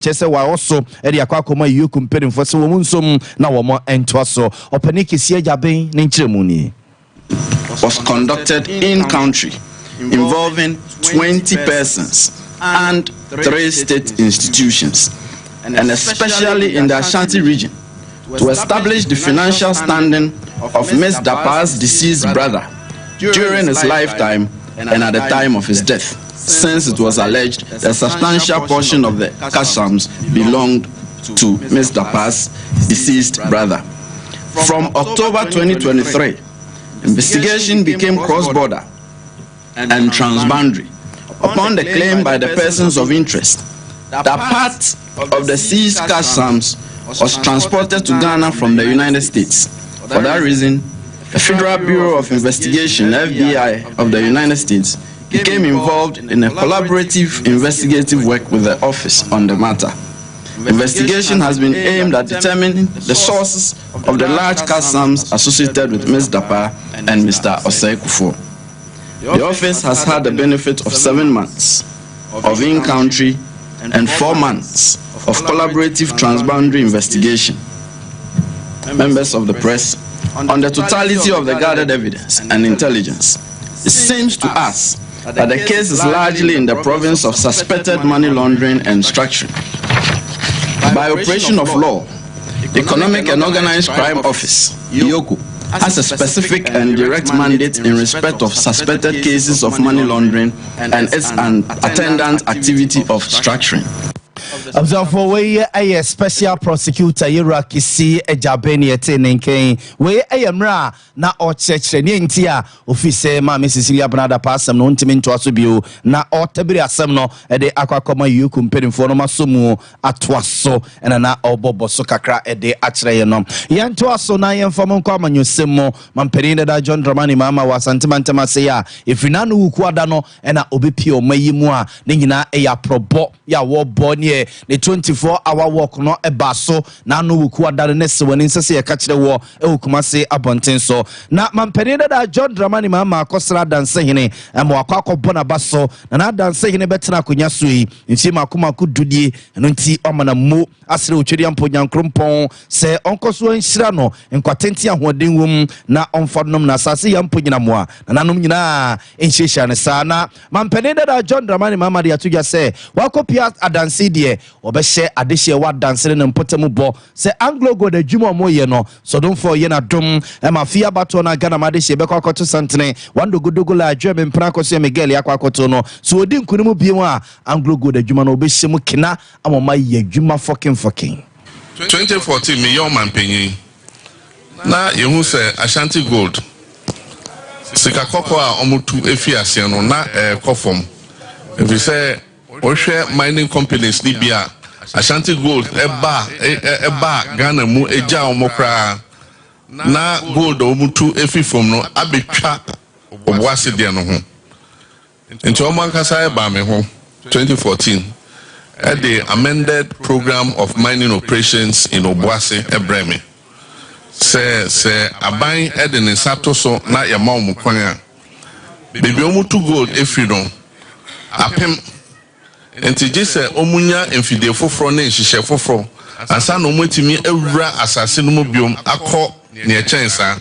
Kyerɛ sɛ wɔawɔ so de akɔ akɔma EOCO mpanimfoɔ sɛ wɔn nsom na wɔn ntoa so. Ɔpanin Kesi Agyabeng ne nkyerɛmu nie. Was conducted in country involving 20 persons and 3 state institutions, and especially in the Ashanti region, to establish the financial standing of Ms. Dapaah's deceased brother during his lifetime and at the time of his death, since it was alleged that a substantial portion of the cash sums belonged to Ms. Dapaah's deceased brother. From October 2023, investigation became cross-border and transboundary upon the claim by the persons of interest that part of the seized cash sums was transported to Ghana from the United States. For that reason, the Federal Bureau of Investigation, FBI, of the United States became involved in a collaborative investigative work with the office on the matter. Investigation has been aimed at determining the sources of the large cash sums associated with Ms. Dapaah and Mr. Osei Kuffour. The office has had the benefit of 7 months of in-country and 4 months of collaborative transboundary investigation. Members of the press, on the totality of the gathered evidence and intelligence, it seems to us that the case is largely in the province of suspected money laundering and structuring. By operation of law, the Economic and Organized Crime Office, EOCO, has a specific and direct mandate in respect of suspected cases of money laundering and its an attendant activity of structuring. Abusuafo, wei yɛ special prosecutor Yɛwura Kissi Agyebeng ne yɛte ne nkɛn. Wei yɛ mmerɛ a na ɔkyerɛkyerɛ ne nti a ofi sɛ Maame Cecilia Abena Dapaah asɛm no ntumi ntoa so bio na ɔtabiri asɛm no ɛde akɔ akɔma EOCO mpanimfoɔ no ma so mu atoa so, ɛna na ɔbɔbɔ so kakra ɛde akyerɛ yɛn no. Yɛntoa so na yɛmfa mo nkɔ amanyɔsɛm mu. Mampanin dada John Dramani Mahama wɔ Asantemantam ase a ɛfiri n'ano Wukuada no ɛna obɛpie ɔma yi mu a ne nyinaa ɛyɛ aprɔbɔ yɛ a wɔbɔ neɛ ne 24 hour walk no ɛba so n'ano Wukuada no ne sɛ wɔn nsɛ sɛ yɛka kyerɛ wɔ ɛwɔ Kumase abɔnten so. Na mampanin dada John Dramani Mahama akɔsra Adansehene ɛma wakɔ akɔbɔ n'aba so na n'Adansehene bɛtena akonnwa so yi mfie mako mako dudie. Ɛno nti ɔma na mo asrɛ Otwedeɛ mpo Nyankorompɔn sɛ ɔnkɔ so nhyira no nkwatenten, ahoɔden wom na ɔmfa nom na asase yɛ mpo nyinamoa nananom nyinaa nhyiahyia no saa. Na mampanin dada John Dramani Mahama de ato dwa sɛ wakɔpia Adanse deɛ wɔbɛhyɛ adehyeɛ wɔ Adanse ne ne mpɔtam bɔ sɛ Anglo Gold adwuma a ɔmoyɛ no sɔdomfoɔ yɛ n'adom ɛma afei abatoɔ no a Ghana ma adehyeɛ bɛkɔ akɔto santene wandogodogo la adwa me mpena akɔ so yɛ Miguel akɔ akɔto no so wɔdi nkonim bio a, Anglo Gold adwuma no wɔbɛhyɛ mu kena ama ɔma yɛ adwuma fɔkin fɔkin. 2014 meyɛ ɔmanpanyin na yɛhu sɛ Ashanti Gold sika kɔkɔɔ a ɔmotu efi aseɛ no na ɛɛkɔ fam, ɛfiri sɛ wɔhwɛ mining companies ni bi a Ashanti Gold ɛba ɛba Ghana mu egya wɔn koraa na gold a wɔn efi fam no abɛtwa Obuasi deɛ no ho. Nti wɔn ankasa ɛba me ho 2014 ɛde amended program of mining operations in Obuasi ɛbrɛ me sɛ aban ɛde ne nsa to so na yɛma wɔn kwan a beebi wɔn tu gold efiri no apem, nti gye sɛ wɔn nya mfidie foforɔ ne nhyehyɛ foforɔ ansa na wɔn atumi awura asase no mu biom akɔ nea ɛkyɛn saa.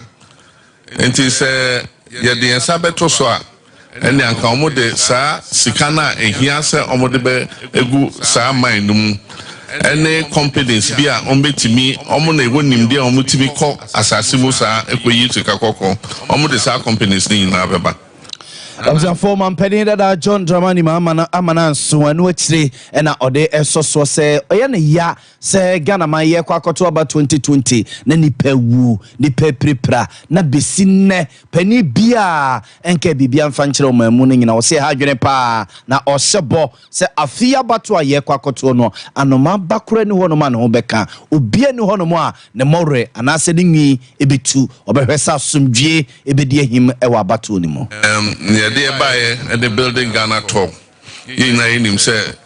Nti sɛ yɛde yɛn nsa bɛto so a, ɛne anka wɔn de saa sika no a ehia sɛ wɔn de bɛ egu saa mine no mu ɛne companies bi a wɔn bɛtumi, wɔn na ɛwɔ nimdeɛ a wɔn tumi kɔ asase mu saa ɛkɔyi sika kɔkɔɔ, wɔn de saa companies no nyinaa bɛba. Abusuafoɔ, mampanin dada John Dramani Mahama no ama no anso. Ɛno akyire ɛna ɔde ɛsɔ soɔ sɛ ɔyɛ ne ya sɛ Ghana man yɛkɔ akɔto aba 2020 na nipa wu, nipa pirapira na bɛsi nnɛ panin biaa ɛnka biribia mfa nkyerɛ ɔman mu no nyina. Ɔsɛ ɛha adwene paa na ɔhyɛ bɔ sɛ afei abato a yɛkɔ akɔtoɔ no, anoma ba kora ni hɔnom a ne ho bɛka obia ni hɔnom a ne mmɔwerɛ anaasɛ ne nwi ɛbɛtu. Ɔbɛhwɛ sɛ asomdwie ɛbɛdi ahim ɛwɔ abatoɔ no mu. Nea yɛde ɛbaeɛ ɛde Building Ghana Tour, yɛn nyinaa yɛnim sɛ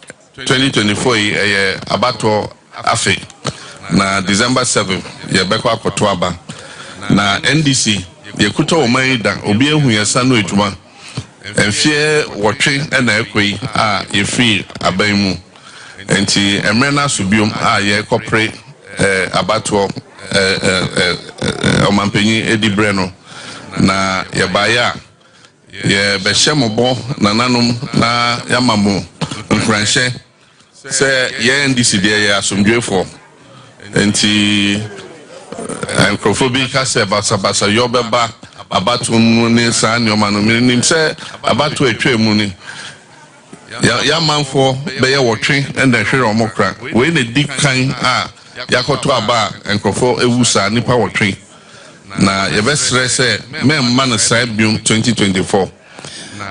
2024 yi ɛyɛ abatoɔ afe na December 7 yɛbɛkɔ akɔto aba. Na NDC yɛkuta ɔman yi da obi ehu yɛn sa no adwuma mfeɛ 8 ɛna ɛkɔ yi a yɛfiri aban mu. Enti mmerɛ no aso biom a yɛrekɔpere abatoɔ ɔmanpanyin diberɛ no, na yɛbaeɛ a, yɛrebɛhyɛ mo bɔ nananom na yɛama mo nkuranhyɛ sɛ yɛn NDC deɛ yɛyɛ asomdwoefoɔ. Enti nkurɔfoɔ bi ka sɛ basabasayɔ bɛba abatoɔ mu ne saa nneɛma no. Menim sɛ abatoɔ a ɛtwaa mu ni, Yɛn amanfoɔ bɛyɛ wɔtwe na ɛhwere wɔn kra. Wei na ɛdi kan a yɛakɔto aba a nkurɔfoɔ awu saa, nnipa wɔtwe. Na yɛbɛsrɛ sɛ mɛmma no saa biom 2024.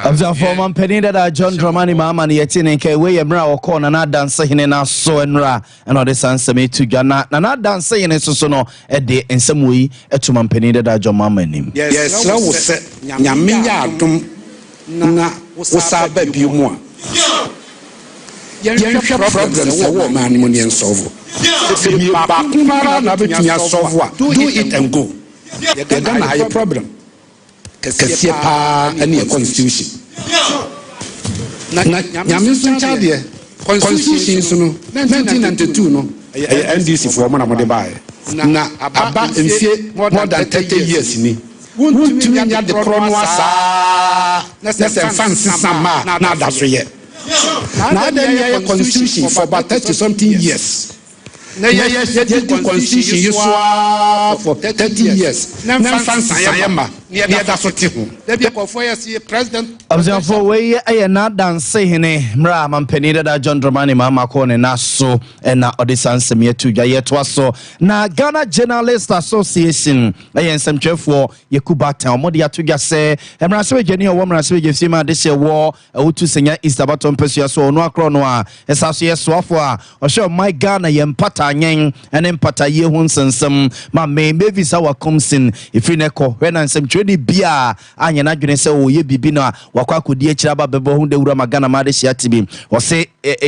Abusuafoɔ, Ɔmanpanin dada John Dramani Mahama no yɛte ne nka. Wei yɛ mmerɛ a ɔkɔɔ Nana Adansehene no aso nnora ɛna ɔde saa nsɛm yi to dwa. Na Nana Adansehene nso so no de nsɛm wei to Ɔmanpanin dada John Mahama anim. Yɛsrɛ wo sɛ Nyame yɛ adom na wo saa ba bio mu a, yɛnhwɛ problems a ɛwɔ ɔman no mu na yɛn solve. Sɛ baako paa na wobɛtumi asolve a, do it and go. Yɛ Ghana ha yɛ problem kɛseɛ paa ɛne yɛ constitution. Na Nyame nso nkyɛ adeɛ, constitution nso no, 1992 no, ɛyɛ NDC foɔ mo na mode baeɛ. Na aba mfie more than 30 years ni. Wontumi nyɛ ade korɔ no ara saa na sɛ mfa nsesa mma a na ada so yɛ. Na adɛn ne yɛayɛ constitution for about 30 something years na yɛdi constitution yi so ara for 30 years na mfa nsesaeɛ mma na yɛda so te ho. Abusuafoɔ, wei yɛ n'adanse hene mmerɛ a mampanin dada John Dramani Mahama kɔɔ ne nan so na ɔde saa nsɛm yi ato dwa. Yɛtoa so na Ghana Journalist Association Ɛyɛ nsɛmtwerɛfoɔ Yeku Barton wɔde ato dwa sɛ mmarahyɛbadwani a ɔwɔ mmarahyɛbadwafie mu adehyeɛ wɔ Awutu Senya East abatoɔ mpasua so Ɔno Akorɔ no a ɛsan so yɛ soafoɔ a ɔhwɛ ɔman Ghana yɛn mpataanyɛn ne mpatayie ho nsɛnsɛm ma me Mavis Awa Kumsin ɛfiri no kɔ hwɛ na nsɛmtwerɛni biaa anyɛ n'adwene sɛ ɔyɛ biribi no a wakɔ akɔdi akyire aba bɛbɔ ho dawuro ama Ghana ma adehyeɛ ate bi. Ɔse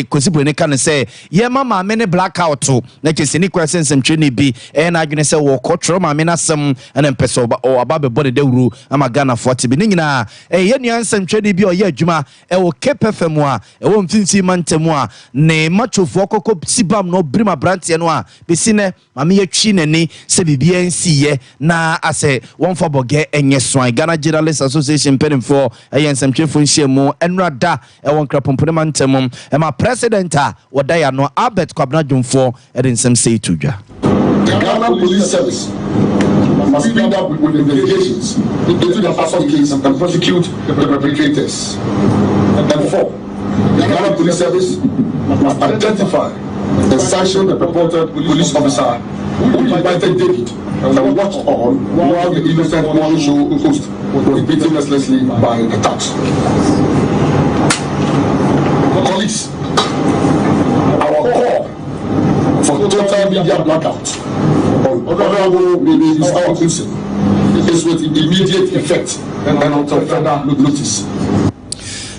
Kwasi Broni ka no sɛ yɛma maame no blackout na kyerɛ sɛ ni kwan sɛ nsɛmtwerɛni bi ɛyɛ n'adwene sɛ wɔkɔ twerɛ maame no asɛm ɛna mpɛ sɛ ɔba bɛbɔ ne dawuro ama Ghanafoɔ ate bi. Ne nyinaa ɛyɛ yɛn nua nsɛmtwerɛni bi a ɔyɛ adwuma ɛwɔ Cape FM a ɛwɔ mfimfini mantam a ne machofoɔ kɔkɔ si bam na ɔbirim aberanteɛ no a bɛsi nnɛ Maame yɛtwi n'ani sɛ biribiara nsiiɛ na asɛ wɔmfa bɔgɛ nyɛ soan. Ghana Journalists Association mpanimfoɔ yɛ nsɛmtwerɛfoɔ nhyiamu nnora da wɔ Nkrapompone mantam ma President a wɔda yɛ ano Albert Kwabena Dwomfoɔ de nsɛm sei to dwa. The Ghana Police Service must speed up with investigations into the assault case and prosecute the perpetrators. And 4, the Ghana Police Service must identify and sanction the purported police officer who invited David and watched on while the innocent morning show host was beaten mercilessly by the thugs. Colleagues, our call for total media blackout on Honorable Mr. Wilson is with immediate effect and until further notice.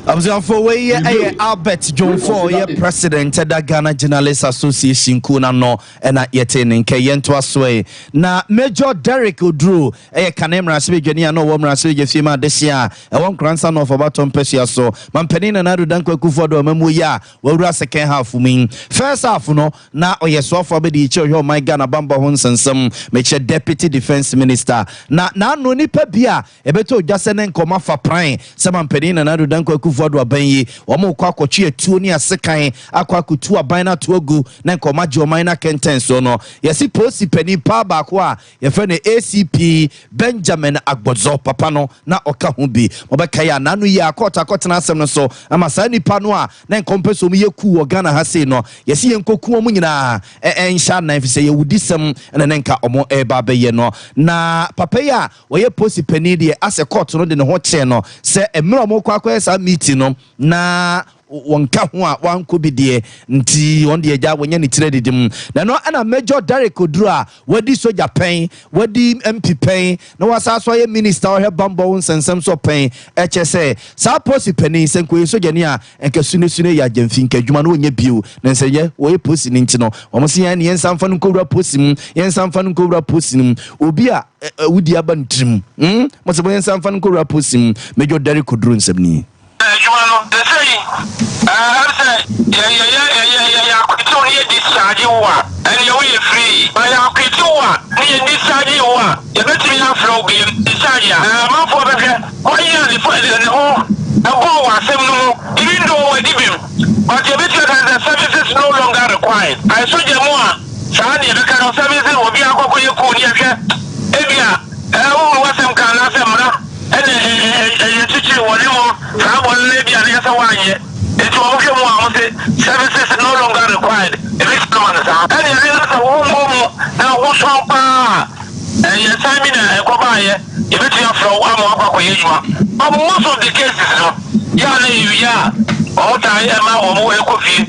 Abusuafo, wei yɛ ɛyɛ Albert Dwomfo a ɔyɛ president ɛda Ghana Journalists Association kuo no ano ɛna yɛte ne nkɛ. Yɛntoa so ɛ. Na Major Derrick Oduro ɛyɛ kane mmarahyɛbadwani a na ɔwɔ mmarahyɛbadwafie mu adehye a ɛwɔ Nkoransa North abatoɔ mpasua so. Mampanin Nana Addo Dankwa Akufo-Addo amammuo yi a wawura second half mu yi. First half no na ɔyɛ soafoɔ abadiakyire ɔhwɛ ɔman Ghana bambɔ ho nsɛnsɛm, mekyerɛ Deputy Defence Minister. Na n'ano nipa bi a Ɛbɛtɔ dwa sɛ ne nkɔm afa pran sɛ Manpanin Nana Addo Dankwa Akufo-Addo aban yi, wɔrekɔ akɔtwe atuo ne asekan akɔ akɔtu aban no ato agu na nkɔm agye ɔman no akɛntɛn soɔ no. Yɛse polisi panin paa baako a yɛfrɛ no ACP Benjamin Agbɔdzɔ, papa no na ɔka ho bi. Mobɛkae a n'ano yi a kɔɔto akɔtena asɛm no so ama saa nnipa no a na nkɔm pɛ sɛ wɔyɛ coup wɔ Ghana ha sei no, yɛse yɛnkɔku wɔn nyinaa nhyɛ anan efisɛ yɛwudisɛm na ne nka wɔreba abɛyɛ no. Na papa yi a Ɔyɛ posi panin deɛ asɛ court no de ne ho kyɛɛ no sɛ mmerɛ ɔmo kɔ akɔyɛ saa meeting no na wɔnka ho a wankɔ bi deɛ nti wɔn deɛ agya wɔnya ne tiri adidi mu. Na ɛno ɛna Major Derrick Oduro a wadi sogya pɛn, wadi MP pɛn na wasan so ayɛ minister a ɔhwɛ bambɔ ho nsɛnsɛm so pɛn ɛkyɛ sɛ saa posi panin sɛ nka ɔyɛ sogyani a nka sunesune yɛ agyamfi nka adwuma no ɔnyɛ bio na nsɛ yɛ wɔyɛ posi no nti no wɔn se yɛn ne yɛn nsa mfa no nkɔwura posi mu, yɛn nsa mfa no nkɔwura posi no mu obi a Awudi aba ne tirim. Hmm, mo sɛ mo yɛn nsa mfa no nkɔwura posi mu. Major Derrick Koduro nsɛm ni. Adwuma no, seesei ɛm sɛ yɛyɛ yɛyɛ yɛyɛ. acquit wo na yɛ discharge wo a, ɛnneɛ woyɛ free. But yɛ acquit wo a na yɛ discharge wo a, yɛbɛtumi afrɛ wo biom. Discharge a, amanfoɔ bɛhwɛ kwan a ne ne ho bɔɔ wɔ asɛm no mu even though wadi bem. But yɛbɛtumi aka sɛ services no longer required. Ayɛ sogya mu a, saa na yɛbɛka no, services obiara kɔ kɔyɛ coup ne yɛhwɛ ebia wohunu w'asɛm ka anaasɛ mmara ɛna ɛyɛ kyikyiri wɔ ne mmom saa bɔne no ebia na ɛsɛ woanyɛ nti wɔn hwɛ mu a wɔn se services no longer required ebi ama no saa ɛna ɛbi nso sɛ wo mmɔ mu na wo sɔn paa ɛyɛ san bi na ɛkɔ baayɛ yɛbɛtumi afrɛ wo ama wakɔ akɔyɛ adwuma. But most of the cases no yɛ a na yɛwie a wɔn taa ɛma wɔn ɛkɔ fie.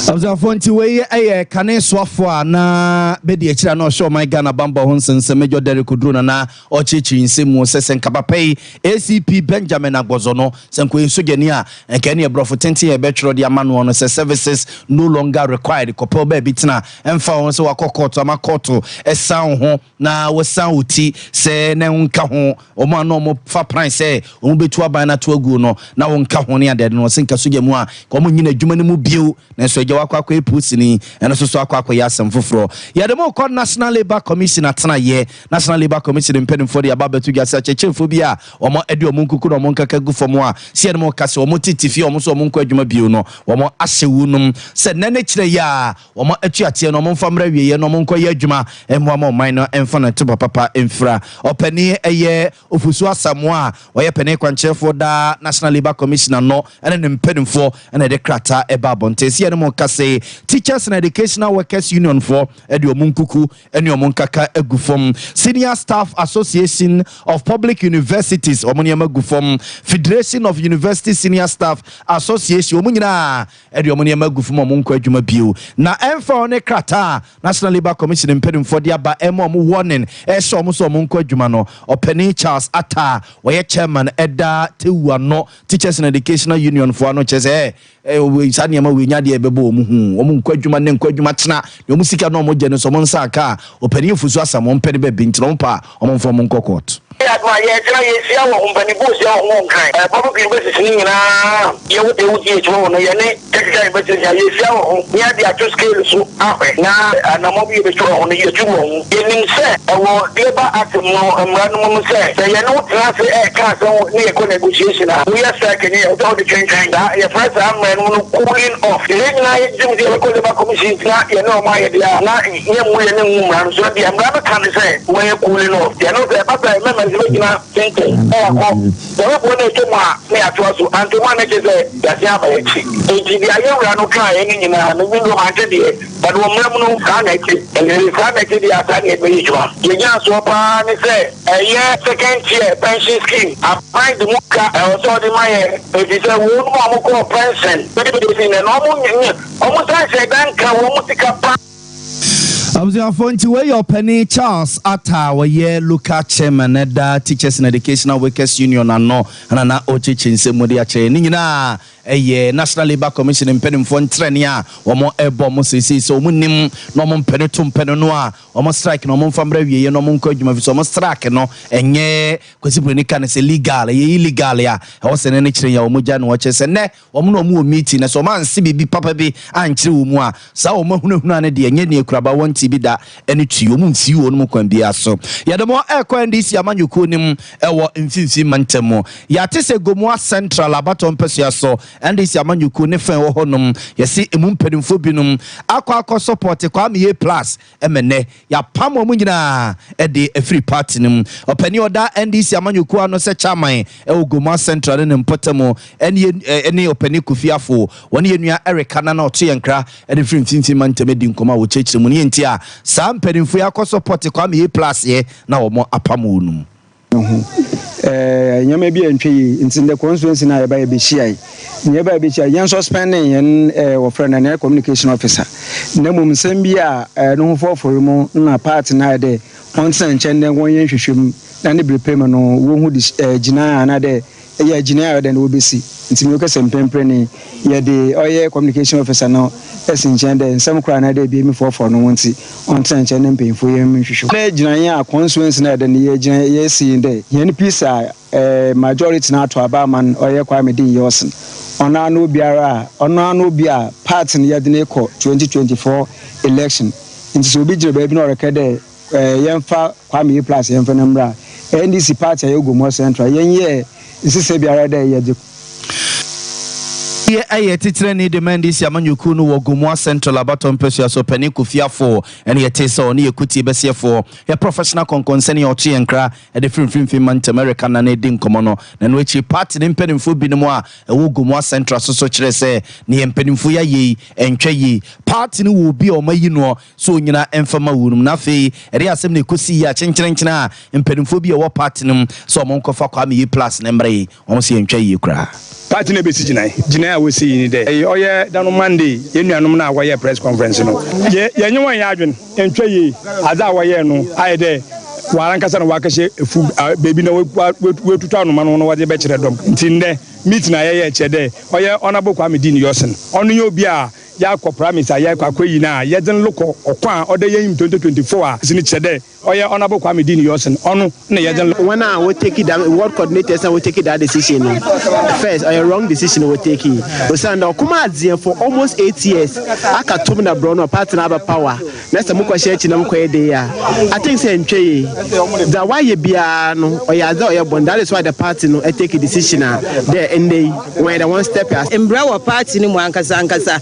Abusuafoɔ, nti wei yɛ kane soafoɔ a na bɛdi akyire a na ɔhyɛ ɔman Ghana bambɔ ho nsɛnsɛm, Major Derrick Oduro, na na ɔkyerɛkyerɛ nsɛm mu sɛ sɛ nka papa yi ACP Benjamin Agbɔzɔ no sɛ nkɔyɛ sogyani a, nka ɛne ɛborɔfo tenten a ɛbɛtwerɛ de ama noɔ no sɛ services no longer required, kɔpɛw baabi tena, ɛmfa ho sɛ wakɔ kɔɔto ama kɔɔto ɛsan wo ho na wɔsan wo ti sɛ na nka ho wɔn a na wɔn fa plan sɛ wɔn bɛtu aban no ato aguo no na wɔnka ho ne adeade no, wɔsɛ nka sogya mu a ka wɔn nyina adwuma no mu bio. Nanso agya wakɔ akɔyɛ polisini, ɛno nso so akɔ akɔyɛ asɛm foforɔ. Yɛde mo kɔ National Labour Commission atenaeɛ. National Labour Commission mpanimfoɔ de aba abɛto dwa sɛ akyerɛkyerɛfoɔ bi a wɔn de wɔn nkuku na wɔn nkaka gu fam a sɛ yɛde mo ka sɛ wɔn tete fie a wɔn nso wɔn nkɔ adwuma bio no, wɔn ahyɛ wu nom sɛ nnɛ ne kyerɛ yi a wɔn atu ateɛ no, wɔn mfa mmra awieeɛ na wɔn nkɔyɛ adwuma mmoa ma ɔman no mfa no to papapa mfira. Ɔpanin ɛyɛ Ofosu Asamoah a ɔyɛ panin kwankyerɛfoɔ daa National Labour Commission ano ne ne mpanimfoɔ na ɛde krataa ɛba abɔnten sɛ yɛne mo ka sɛ Teachers and Educational Workers Union foɔ de wɔn nkuku ne wɔn nkaka agu fam, Senior Staff Association of Public Universities wɔn nneɛma gu fam, Federation of University Senior Staff Association wɔn nyinaa de wɔn nneɛma agu fam a wɔnkɔ adwuma bio. Na ɛmfa ho ne krataa a National Labour Commission mpanimfoɔ de aba ɛma wɔn warning ɛrehyɛ wɔn sɛ wɔnkɔ adwuma no, Ɔpanin Charles Attah a ɔyɛ chairman ɛda TEWU ano, Teachers and Educational Union foɔ ano, kyerɛ sɛ ɛɛ saa nneɛma wei nya adeɛ ɛbɛbɔ wɔn hu, wɔn nkɔ adwuma ne nkɔ adwuma kyena, deɛ wɔn sika na wɔn gye no nso wɔn nsa aka a, Ɔpanin Ofosu Asamoah ɔmpɛ ne baabi nti na wɔn pɛ a wɔn mfa wɔn nkɔ court. Yɛ adwuma a yɛgyina yɛhyia wɔ ho mpaninfoɔ hyia wɔ ho wɔ Nkran public universities no nyinaa yɛwɔ deɛ wodi adwuma wɔ no yɛne technical universities nyinaa yɛhyia wɔ ho na yɛde ato scale so ahwɛ na anamɔ bi yɛbɛtu wɔ ho no yɛtu wɔ ho. Yɛnim sɛ ɛwɔ Labour Act mu no mmara no mu no sɛ sɛ yɛne wo tena ase ɛreka asɛm ne yɛkɔ negotiation a woyɛ strike ne yɛ wosɛ wode twentwɛn saa yɛfrɛ saa mmara no mu no cooling off. Yɛn nyinaa yɛgyem sɛ yɛbɛkɔ Labour Commission na yɛne wɔn ayɛ deɛ a na Yɛmmu yɛn ani ngu mmara no so. Deɛ mmara no ka ne sɛ wɔyɛ cooling off. Deɛ ɛno sɛ ɛba sɛ members no bɛgyina tenten na yɛakɔ. Sɛ ɛbɛboa na ɛtwa mu a na yɛatoa so. Anto mu a na kyerɛ sɛ yɛasan aba yɛn akyi. Enti deɛ yɛn wura no kaeɛ no nyinaa no, even though mante deɛ, but wɔ mmara mu no saa na ɛte. Ɛnti saa na ɛte deɛ a, saa na yɛbɛyɛ adwuma. Deɛ ɛgyina soɔ pa ara ne sɛ ɛyɛ second tier pension scheme. Aban de mu ka ɛwɔ sɛ ɔde ma yɛn ɛfiri sɛ wɔn a wɔkɔɔ pension bɛsi nnɛ no wɔn san hyɛɛ da nka wɔn sika pa. Abusuafoɔ, nti wei yɛ Ɔpanin Charles Attah a ɔyɛ local chairman ɛda Teachers and Educational Workers Union ano ɛna na ɔrekyerɛkyerɛ nsɛm mu de akyerɛ yɛn. Ne nyinaa ɛyɛ National Labour Commission mpanimfoɔ ntrɛnee a wɔn ɛrebɔ wɔn seesei sɛ wɔn nnim na wɔn mpɛ no to mpɛ no no a wɔn strike no wɔn mfa mmra awieɛ na wɔn nkɔ adwuma firi sɛ wɔn strike no ɛnyɛ Kwasi Broni ka no sɛ legal, ɛyɛ illegal a ɛwɔ sɛ ne ne kyerɛ yɛn a wɔn gya no wɔkyerɛ sɛ nnɛ Wɔn na wɔwɔ meeting, na sɛ wɔn anse biribi papa bi ankyerɛ wɔn mu a, saa wɔn ahunahuna no deɛ, ɛnyɛ nea akuraba wɔn nte bi da ne tui, wɔn mfii wɔn mu kwan biara so. Yɛde mo rekɔ NDC amanyɔkuo no mu wɔ Mfimfini Mantam mu. Yɛate sɛ Gomoa Central abatoɔ mpɛsoa so, NDC amanyɔkuo ne fã ɛwɔ hɔ nom, yɛse emu mpanimfoɔ binom akɔ akɔ sɔpɔte Kwame A Plus ma nnɛ yɛapam wɔn nyinaa de afiri party no mu. Ɔpanin a ɔda NDC amanyɔkuo ano sɛ chairman wɔ Gomoa Central ne ne mpɔtam ne Ɔpanin Kofi Afo. Wɔne yɛn nua Eric Annan a ɔto yɛn nkra de firi Mfimfini Mantam adi nkɔmmɔ a wɔkyerɛkyerɛ mu ne yɛn nti a saa mpanimfoɔ yi akɔ sɔpɔte Kwame A Plus yɛ na wɔapam wɔn no mu. No ho. Ɛɛ nneɛma bi antwa yie nti ndɛ constituency no a yɛba yɛbɛhyiae. Nea yɛba yɛbɛhyiae, yɛn suspending yɛn ɛɛ wɔfrɛ no ɛnɛ communication officer. Na mmom nsɛm bi a ɛɛ no ho fɔɔfɔre mu na party no ayɛ dɛ ɔntena nkyɛn dɛ wɔnyɛ nhwehwɛmu na ne bere pɛ mu no wohu de ɛɛ gyinae anaadɛ. Yɛ gyinae a ɔyɛ dɛn na wobesi ntsi mekɔ sɛ mprɛmprɛ ni yɛde ɔyɛ communication officer no si nkyɛn dɛ nsɛm kor anaa dɛ ebien bi fɔɔfɔɔ no ho ntsi ɔntsena nkyɛn na mpanyimfo yɛn nhwehwɛ mu. Ne gyinae a constituency no ayɛ dɛn yɛgyina yɛsi nye dɛ hɛn peace a majority no ato aba ama no ɔyɛ Kwame Ding Yawson ɔno ara no obiara a ɔno ara no obi a party no yɛdze no kɔ 2024 election ntsi sɛ obi gyina beebi na ɔrekɛ dɛ Yɛmfa Kwame A Plus yɛmfa no mbra NDC party a yɛwɔ Gomoa Central yɛnyɛɛ nsesa biara dɛ yɛdze. Yɛ yɛ titenani de ma NDC amanyɔkuo no wɔ Gomoa Central abatoɔ mpɛsua so, Panin Kofi Afo ɛne yɛtee sɛ ɔne yɛ kutie bɛseɛfoɔ, yɛ professional kɔnkɔnsani a ɔto yɛn nkra de firi mfimfini mantam Eric Annan redi nkɔmmɔ no. Na ɛno akyiri party no mpanimfoɔ binom a ɛwɔ Gomoa Central so so kyerɛɛ sɛ neɛ mpanimfoɔ yi ayɛ yi ɛntwa yie. Party no wɔ obi a wɔayi noɔ sɛ onyina mfa ma wunom. Na afei ɛde asɛm na ɛkɔsii yie a kyenkyerenkyene a mpanimfoɔ bi a ɛwɔ party no mu sɛ wɔn nkɔfa Kwame Yi Plus no mmra yi, wɔn se ɛntwa yie koraa. Party no besi gyinae. Gyinae a wosii nye dɛ, ɔyɛ da no Monday, hɛn nuanom no a wɔyɛɛ press conference no, yɛnye hɔn nnyɛ adwen, nntwa yie. Adze a wɔyɛɛ no ayɛ dɛ woarankasa na wɔakɛhyɛ efuw beebi na woetutu anoma no na wɔdze rebɛkyerɛ dɔm. Ntsi ndɛ meeting a yɛyɛe kyerɛ dɛ ɔyɛ Honourable Kwame Dean Yɔsen, ɔno nye obi a Yɛakɔ primaries a yɛkɔ akɔyi no a yɛdze no rokɔ ɔkõ a ɔda yenyim 2024 a si no kyerɛ dɛ ɔyɛ Honourable Kwame Deen Yɔsen ɔno na yɛdze no. Hɔn a wɔ take dɛm ward coordinators na wɔ take that decision no first ɔyɛ wrong decision wɔ take osiandɛ ɔko maa dzeɛ for almost 8 years aka tom na brɔ no party no aba power na sɛ mokɔ hyɛ akyi na mokɔ yɛ dei a I think sɛ nntwa yie dza wɔayɛ biara no ɔyɛ adze a ɔyɛ bɔn that is why the party no take decision a dɛ ndɛ yi wɔyɛ dɛ wɔn step ase. Mbra wɔ party no mu ankasa ankasa.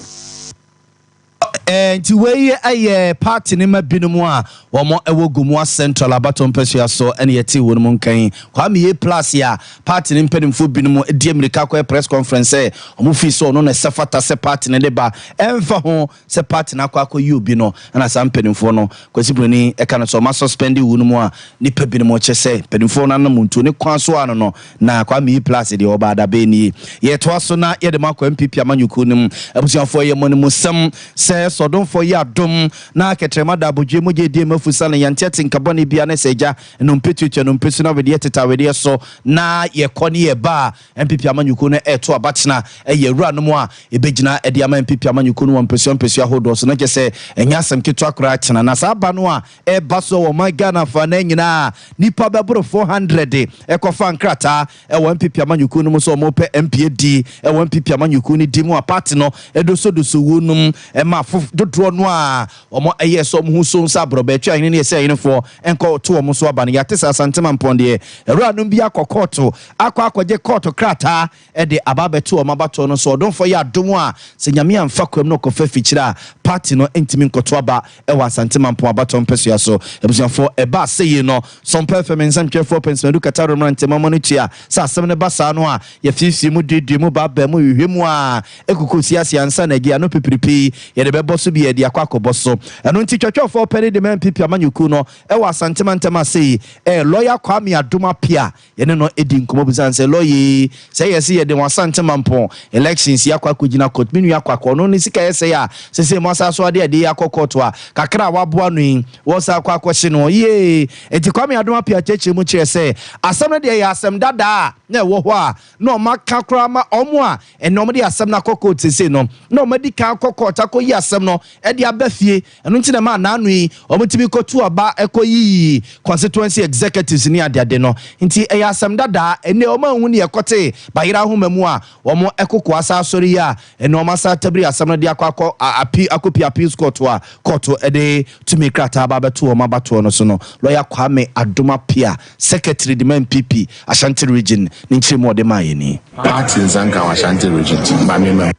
Nti wei yɛ party no ma binom a wɔn wɔ Gomoa Central abatoɔ mpɛsua so ɛna yɛtee wɔn mu nka yi. Kwame A Plus a party no mpanimfoɔ binom di amirika kɔyɛ press conference sɛ wɔn fii sɛ ɔno na ɛsɛ fata sɛ party no de ba ɛmfa ho sɛ party no akɔ akɔyi obi no ɛna saa mpanimfoɔ no Kwasi Broni ɛka no sɛ ɔma suspend wo no mu a nipa binom kyɛ sɛ mpanimfoɔ no anam ntuo ne kwan so ano no na Kwame yi plus deɛ ɔba adabɛn nie. Yɛtoa so na yɛde mo akɔ NPP amanyɔkuo no mu. Abusuafoɔ yɛ mo animusɛm sɛ sɔdomfoɔ yɛ adom na kɛtrɛma da abodwie mogya edie mafu sane yɛnte ate nka bɔne bia ne sɛ agya nnompe tuatua nnompe so na wedeɛ teta wedeɛ so na yɛkɔ ne yɛba a NPP amanyɔkuo no ɛreto aba kyena ɛyɛ awuranom a ɛbɛgyina de ama NPP amanyɔkuo no wɔ mpɛsua mpɛsua ahodoɔ so na kyɛ sɛ ɛnyɛ asɛm ketewa koraa kyena na saa aba no a ɛreba so wɔ ɔman Ghana afanan nyinaa nipa bɛboro 400 ɛkɔfa nkrataa ɛwɔ NPP amanyɔkuo no mu sɛ wɔpɛ MP adi ɛwɔ NPP amanyɔkuo no di mu a party no ɛdosodoso wuo nom ɛma dodoɔ no a wɔn ɛyɛ sɛ wɔn ho so nsa aborɔbɛ atwa ahene ne ɛsɛ ahenefoɔ nkɔ to wɔn so aba no. Yɛate sɛ Asante Mampɔn deɛ awuranom bi akɔ kɔɔto akɔ akɔgye kɔɔto krataa ɛde aba abɛto wɔn abatoɔ no so. Ɔdomfoɔ yɛ adom a sɛ Nyame amfa kwam no kɔfa fikyire a party no ntumi nkɔto aba ɛwɔ Asante Mampɔn abatoɔ mpɛsua so. Abusuafoɔ, ɛba asɛyie no sɔmpɛ fm nsɛmtwerɛfoɔ pɛnsɛmadu kataro mmerante mɔmɔ no tua sɛ asɛm no ba saa no a yɛfiefie mu duadua mu baabaa mu hwehwɛ mu a ɛkuku siase ansa na agi ano pipiripi yɛde bɛbɔ so bi yɛde akɔ akɔbɔ so. Ɛno nti twɛtwɛfoɔ pɛne de ma NPP amanyɔkuo no ɛwɔ Asante Mantam ase yi ɛyɛ lawyer Kwame Adom Apia. Yɛne no edi nkɔmmɔ bisan sɛ lawyer yi sɛ yɛ sɛ yɛde wɔn Asante Mampɔn elections yi akɔ akɔgyina court me nua akɔ akɔ ɔno ne sika yɛ sɛ a sese mo asa so ade ade yi akɔ court a kakra a waboa no yi wɔsa akɔ akɔhye no yie. Nti Kwame Adom Apia kyerɛkyerɛ mu kyerɛ sɛ asɛm no deɛ yɛ asɛm dadaa a na ɛwɔ hɔ a na ɔma ka koraa ma ɔmo a ɛnna ɔmo de asɛm no akɔ court sese no na ɔmo adi kan akɔ court akɔyi asɛm no ɛde aba fie. Ɛno nti na ma n'ano yi ɔmo tumi kɔtu aba ɛkɔ yiyi constituency executives ne adeade no. Nti ɛyɛ asɛm dadaa ɛnɛ ɔmo ahu ne yɛkɔte bayerɛ ahoma mu a wɔn ɛkoko asa asɔre yi a ɛnɛ ɔmo asa tabiri asɛm no de akɔ akɔ api akɔpi appeals court a court ɛde tumi krataa aba abɛto wɔn abatoɔ no so no. Lawyer Kwame Adom Apia, secretary de ma NPP Ashanti Region, ne nkyɛn mu ɔde maa yɛ ni. Party nsa nka wɔ Ashanti Region maame ma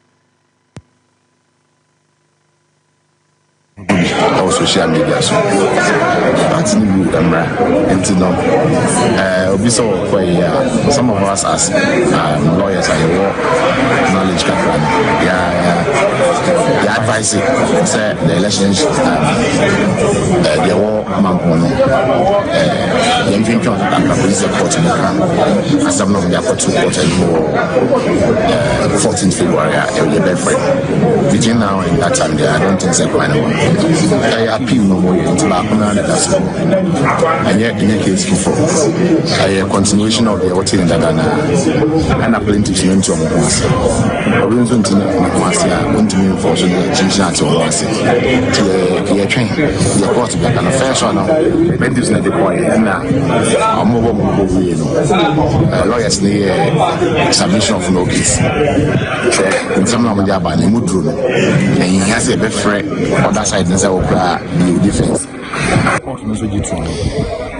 bi ɛwɔ social media so. Party no bu mmara nti no obi sɛ wɔkɔ yi a, some of us as lawyers a yɛwɔ knowledge kakra no yɛ advice sɛ the elections deɛ ɛwɔ Mampɔn no yɛntwentwɛn so kakra kɔsi sɛ court no ka asɛm no de akɔto court anim wɔ 14 February a yɛbɛfrɛ. Between now and that time there, I don't think sɛ kwan no wɔ. Ɛyɛ appeal na wɔyɛ nti baako naa na ɛda so. Ɛnyɛ ɛnyɛ case foforɔ. Ɛyɛ continuation of deɛ wɔte ne dada naa. Ɛna plaintiffs no nti wɔn ho ase. Obi nso nti ne ho ase a wɔntumi mfɔ so de akyinkyini ate wɔn ho ase. Nti yɛ yɛtwɛn deɛ court bɛka no. First one no, plaintiffs na de kɔɛ, ɛna wɔn bɔ wɔn bɔ wie no, lawyers no yɛ submission of no case. Sɛ nsɛm na wɔde aba no emu duro no, ɛhia sɛ yɛbɛfrɛ other side no sɛ wɔkura new defence. Court no nso gye to no.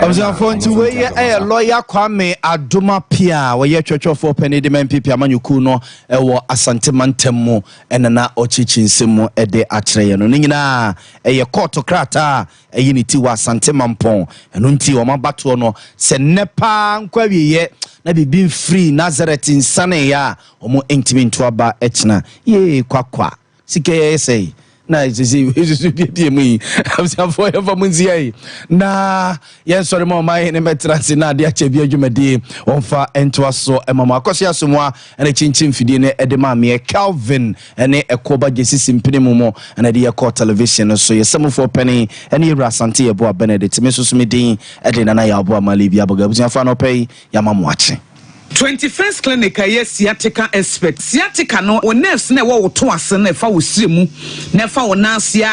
Abusuafoɔ, nti wei yɛ ɛyɛ lɔya Kwame Adoma Pia a wɔyɛ twɛtwɛfoɔ panyin de ma NPP amanyɔkuo no ɛwɔ Asante mantam mu, ɛna na ɔkyekye nsɛm mu ɛde akyerɛ yɛn no. Ne nyinaa ɛyɛ kɔɔto krataa a ɛyi ne ti wɔ Asante Mampɔn. Ɛno nti wɔn abatoɔ no, sɛ nnɛ paa nkɔ awieɛ na biribi mfiri Nazareth nsaneeɛ a, wɔn ntumi nto aba ɛkyena. Yee, kwakwa sika yɛ sɛe na sisi sisi biebie mu yi. Abusuafoɔ, yɛmfa mu nsia yi na yɛnsɔre ma ɔman ne mɛtena ase na ade akyɛ bi adwumadie wɔmfa ntoa so ma mo akɔso asomoa ɛne kyinkyin mfidie no ɛde ma meɛ Kelvin ɛne ɛkɔba gyesisi mpene mu ɛna ɛde yɛkɔ television no so. Yɛsɛmufoɔ pɛne ɛne yɛwura Asante Yɛboa Benedict. Me nso so me din ɛde Nana yɛ aboa ma lebi abɔga. Abusuafoɔ, anɔpɛ yi yɛama mo akye. 21st Clinic a ɛyɛ sciatica expert. Sciatica no, wo nerves na ɛwɔ wo to ase na ɛfa wo sire mu na ɛfa wo nan ase a.